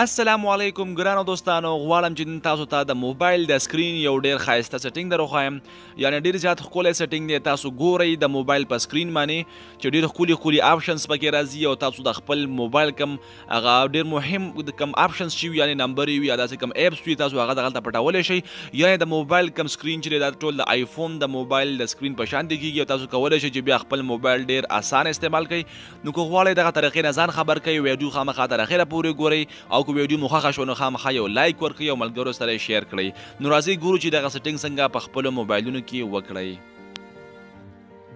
السلام علیکم ګرانو دوستانو، غواړم چې نن تاسو ته د موبایل د سکرین یو ډیر ښایسته setting در وښایم. یعنی ډیر زیات ښکلی setting دی. تاسو ګورئ د موبایل په سکرین باندې چې ډیر ښکلي ښکلي options پکې راځي او تاسو د خپل موبایل کم هغه ډیر مهم کم options چې وي، یعنی نمبر وي یا داسې کم apps وي، تاسو هغه دغلته پټولی شئ. یعنی د موبایل کم سکرین چې دا ټول د آیفون د موبایل د سکرین په شان دی کیږي او تاسو کولی شئ چې بیا خپل موبایل ډیر اسانه استعمال کړئ. نو که غواړئ دغه طریقې نه ځان خبر کړئ، ویډیو خامخا تر اخره پورې ګورئ او که ویډیو مو خوښه شوه نو خامخا یو like ورکړئ او ملګرو سره یې share کړئ. نو راځئ ګورو چې دغه setting څنګه په خپلو موبایلونو کې وکړئ.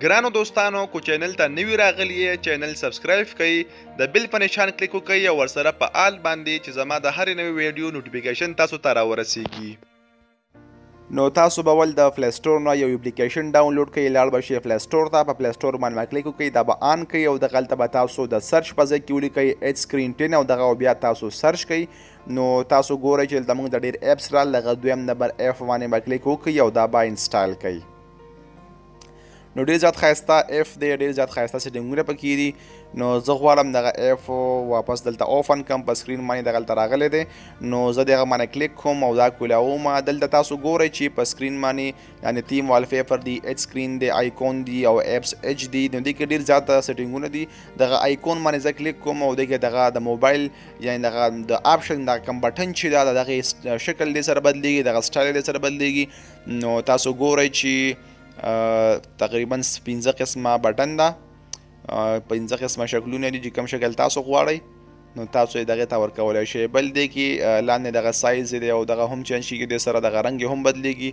ګرانو دوستانو، کو چینل ته نوی راغلی یې، چینل subscribe کړئ، د bell په نشان کلیک وکړئ او ورسره په all باندې چې زما د هرې نوې ویډیو notification تاسو ته راورسیږي. نو تاسو به ول د Play Store نه یو اپلیکیشن download کړئ، لاړ به شئ Play Store ته، په Play Store باندې کلیک وکړئ، دا به on کړئ او دغلته به تاسو د search په ځای کې ولیکئ Edge Screen 10 او دغه بیا تاسو search کړئ. نو تاسو ګورئ چې دلته موږ د ډېر apps رال، دغه دویم نمبر app باندې به کلیک وکړئ او دا به install کړئ. نو ډېر زیات ښایسته app دی، ډېر زیات ښایسته setting ونه پکې دي. نو زه غواړم دغه app واپس دلته open کړم، په سکرین باندې دغلته راغلی دی. نو زه دغه باندې کلیک کوم او دا کولاوم. دلته تاسو ګورئ چې په سکرین باندې یعنی theme wallpaper دی، Edge Screen دی، icon دی او apps edge دی. نو دې کې ډېر زیات setting ونه دي. دغه icon باندې زه کلیک کوم او دې کې دغه د موبایل یعنی دغه د option دغه کوم button چې دا دغه شکل دې سره بدلیږي، دغه style دې سره بدلیږي. نو تاسو ګورئ چې تقریبا 5 قسمه button ده، 5 قسمه شکلونه دي چې کوم شکل تاسو غواړئ نو تاسو یې دغې ته ورکولی شئ. بل دی کې لاندې دغه سایز دی او دغه هم change کېږي، دې سره دغه رنګ یې هم بدلیږي.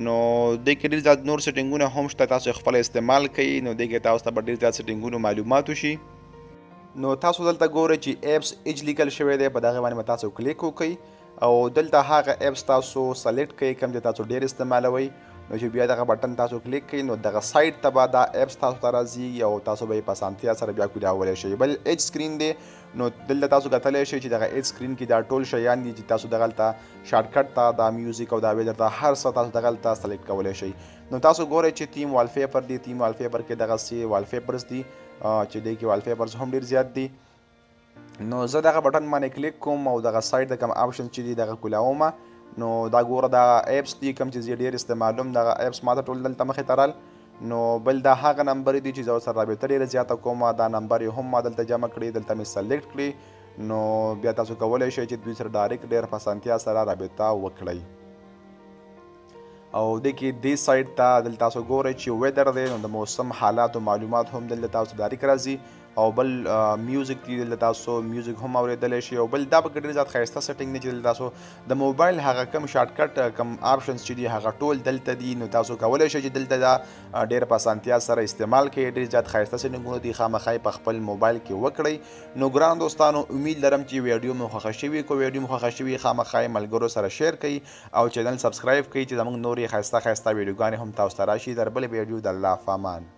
نو دې کې ډېر زیات نور setting ونه هم شته، تاسو یې خپله استعمال کړئ. نو دې کې تاسو ته به ډېر زیات setting ونو معلومات وشي. نو تاسو دلته ګورئ چې apps edge لیکل شوی دی، په دغه باندې به تاسو کلیک وکړئ او دلته هغه apps تاسو select کړئ کوم چې تاسو ډېر استعمالوئ. نو چې بیا دغه button تاسو کلیک کړئ نو دغه side ته به دا apps تاسو ته راځي او تاسو به یې په اسانتیا سره بیا کولاولی شئ. بل Edge Screen دی، نو دلته تاسو کتلی شئ چې دغه Edge Screen کې دا ټول شیان دي چې تاسو دغلته shortcut ته دا music او دا weather ته هر څه تاسو دغلته select کولی شئ. نو تاسو ګورئ چې theme wallpaper دی، theme wallpaper کې دغسې wallpapers دي چې دې کې wallpapers هم ډېر زیات دي. نو زه دغه button باندې کلیک کوم او دغه side د کوم option چې دی دغه کولاوم. نو دا ګوره دا apps دي کوم چې زه ډېر استعمالوم، دغه apps ماته ټول دلته مخې ته رال. نو بل دا هغه نمبر دي چې زه ورسره رابطه ډېره زیاته کوم، دا نمبر یې هم ما دلته جمع کړي، دلته مې select کړي. نو بیا تاسو کولی شئ چې دوی سره direct ډېر په اسانتیا سره رابطه وکړئ. او دې کې دې side ته دلته تاسو ګورئ چې weather دی، نو د موسم حالات او معلومات هم دلته تاسو direct راځي. او بل music دی، دلته تاسو music هم اورېدلی شئ. او بل دا پکې ډېر زیات ښایسته setting دی چې دلته تاسو د موبایل هغه کوم shortcut کوم options چې دي هغه ټول دلته دي. نو تاسو کولی شئ چې دلته دا ډېر په اسانتیا سره استعمال کړئ. ډېر زیات ښایسته setting ونه دي، خامخا یې په خپل موبایل کې وکړئ. نو ګران دوستانو، امید لرم چې ویډیو مو خوښه شوي. که ویډیو مو خوښه شوي خامخا یې ملګرو سره share کړئ او چینل subscribe کړئ چې زموږ نورې ښایسته ښایسته ویډیوګانې هم تاسو ته راشي. تر بلې ویډیو د الله فامان.